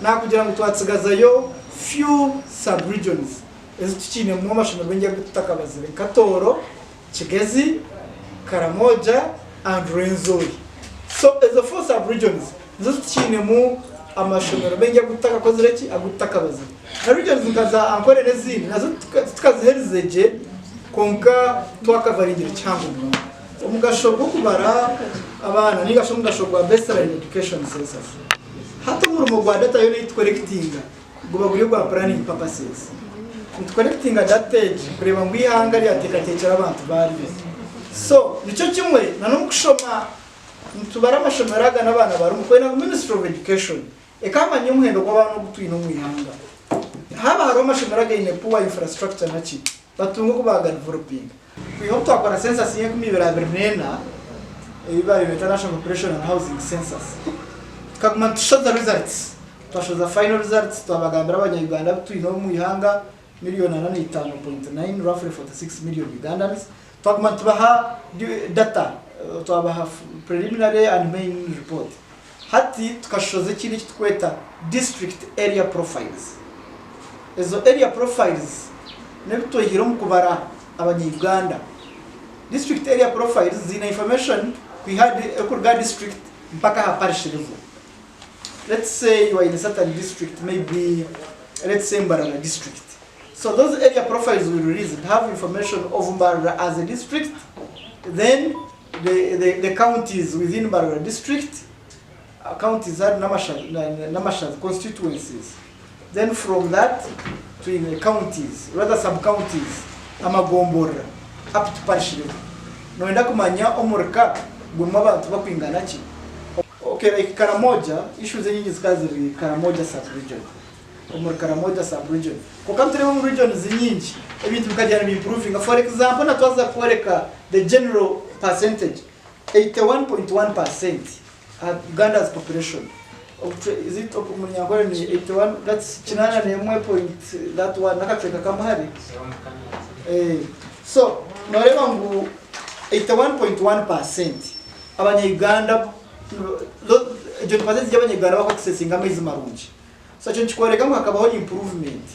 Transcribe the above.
Nakugira ngu twatsigazayo few sub-regions ezi tukiinemu amashomero maingi agu tutakabazire nka Tooro, Kigezi, Karamoja and Rwenzori. So ezo four sub-regions nizo tukiinemu amashomero maingi agu tutakakozire ki? Agu tutakabazire. Na regions nka za Ankole n'ezindi nazo titukaziherize gye kwonka twakavaringire kihango munonga. Omugasho gw'okubara abaana ninga shi omugasho gwa baseline education census. Hati omurimo gwa data yoona ei tukorekitinga guba guri ogwa planning purposes. Nitukorekitinga data egi kureeba ngu eihanga ryateekateekyera abantu baaryo. So nikyo kimwe na n'omu kushoma nitubara amashomero aga n'abaana barimu kwenda ngu Ministry of Education ekamanya omuhendo gw'abaana ogu twine omu ihanga. Haaba hariho amashomero againe poor infrastructure naki, batunge oku baagadevelopinga. Kwiha obu twakora census y'enkumi ibiri abiri n'ena, ei baabaire nibeeta National Population and Housing Census, tukaguma nitushoza results. Twashoza final results twabagambira abanya-Uganda abu twine omu ihanga million ana na itaano point nine, roughly 46 million Ugandans. Twaguma nitubaha data, twabaha preliminary and main report. Hati tukashoza ekindi eki turikweta District Area Profiles. Ezo Area Profiles n'ebi twihire omu kubara abanya-Uganda. District Area Profiles ziine information kwiha erikuruga aha district mpaka aha parish level. Let's say you are in a certain district, maybe let's say Mbarara district. So those area profiles we released have information of Mbarara as a district, then the counties within Mbarara district, counties hari n'amashaza, constituencies. Then from that twine counties, rather sub-counties, amagomborora up to parish level. Noyenda kumanya omurika gurimu abantu bakwingana ki? Okay, like Karamoja, issues enyingi zikaba ziri Karamoja sub-region. Omuri Karamoja sub-region. Kwonka nitureeba omu regions nyingi ebintu bikagyenda nibi-improvinga. For example, na twaza kworeka the general percentage, 81.1% Uganda's population. Is it omu Runyankore ni 81, that's kinaana n'emwe point that one n'akacweka kamwe hari. So nooreeba ngu 81.1% abanya-Uganda, egyo ni percentage y'abanya-Uganda abaku-accessinga amaizi marungi. So ekyo nikikworeka ngu hakabaho improvement.